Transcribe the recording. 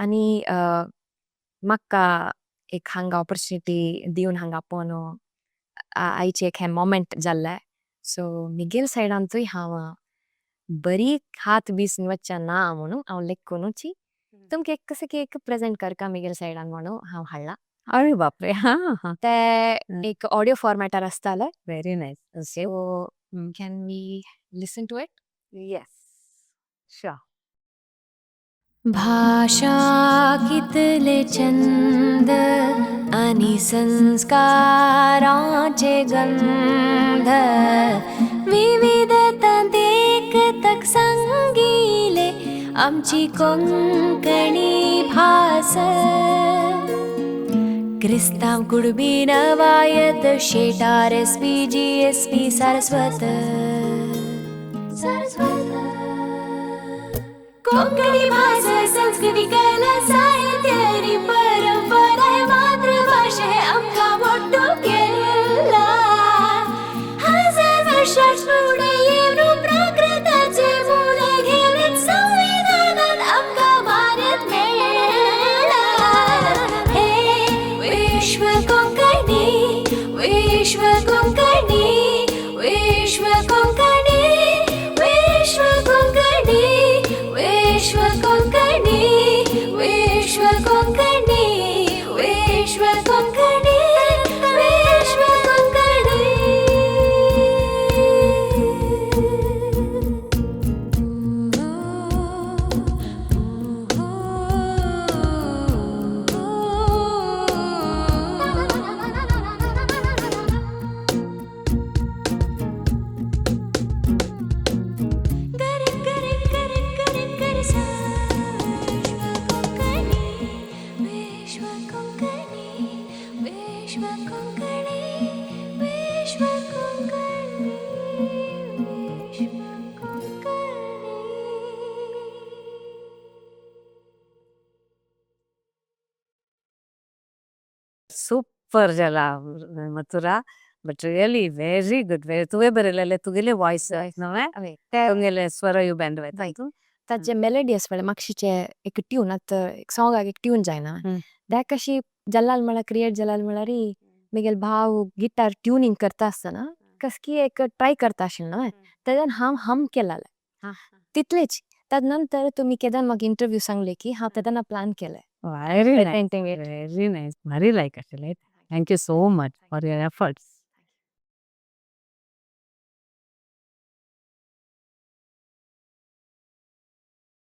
आनी म्हाका एक हांगा ऑपॉर्च्युनिटी दिवन हांगा आपोवन आयचे एक हें मोमेंट जाल्लें। सो मिगेल सायडांतूय हांव बरी हात बीस वच्चा ना म्हणून हांव लेखूनची तुमकां एक कसं की एक प्रेझेंट करका मिगेल सायडान म्हणून हांव हाडला। अरे बापरे, हा हा। ते एक ऑडियो फॉर्मॅटार आसताले। Very nice. So can we listen to it? Yes, sure. भाषा कितले चंद आणि संस्कारांचे गंध, विविधतांत एकतक सांगिले आमची कोंकणी भास। क्रिस्तांव कुडबी नवायत Shettar S P G S P Saraswat Saraswat. Konkani भास संस्कृती कला साहित्य आनी परंपरा हे मातृभाशा हे आमकां मोठो केला। हजार वर्षां फुडें येवन प्राकृताचे मूल घेवन संविधानांत आमकां भारत मेळ्ळा। हे विश्व कोंकणी, विश्व कोंकणी, विश्व कोंकणी, विश्व कोंकणी, विश्व कोंकणी, विश्व कोंकणी, विश्व कोंकणी, विश्व कोंकणी। सुपर जाला Mathura, but really very good. Very तुवे बरेलेले तुगेले वॉइस नवे तुगेले स्वर you band वयता। ताजे मेलोडी आसपळे मागशीचे एक ट्यून आतां एक सॉंगाक एक ट्यून जायना that कशी जल्लाल म्हळ्यार क्रिएट जल्लाल म्हळ्यार मिगेल भाव गिटार ट्यूनिंग करता आसतना कसकी एक ट्राय करता आशिल्लें न्हय तेन्ना हांव हम केलालें तितलेच। ताजे नंतर तुमी केदान म्हाका इंटरव्यू सांगले की हांव तेन्ना प्लान केलें। Very nice, very nice, very like आशिल्लें। Thank you so much for your efforts.